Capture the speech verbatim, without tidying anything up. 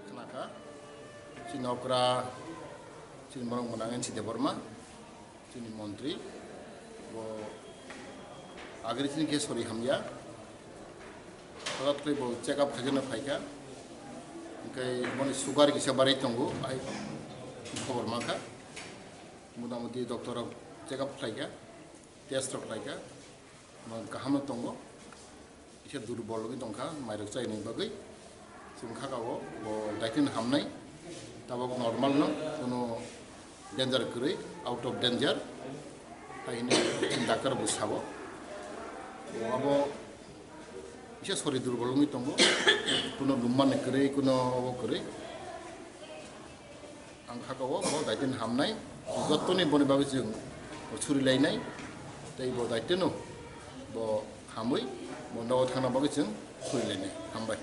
Khnakha, chini okra, chini borok mwnang N C Debbarma, chini montri, bo agri chini khe sori hamya, hwnkhe bo check up khaina phaikha, hwnkhe boni sugar kisa barai tongo, ai khobor mankha, motamuti doctor rok check up khlaikha, test rok khlaikha, bo kaham no tongo. Kisa durbol wngwi tongkha, mairok chaini bagwi. Chwng kha ka o, bo daitino hamnai, tabok normal no, kuno danger kwrwi, out of danger. Hai hwnwi chini doctor bo sabo. Abo kisa sori durbol wngwi tongo, kuno lummani kwrwi, kuno obo kwrwi. Ang kha ka o, bo daitino hamnai, jottoni boni bagwi chwng surilainai, tei bo daitino bo hamwi bo nogo thangna bagwi chwng surilainai. Hambai.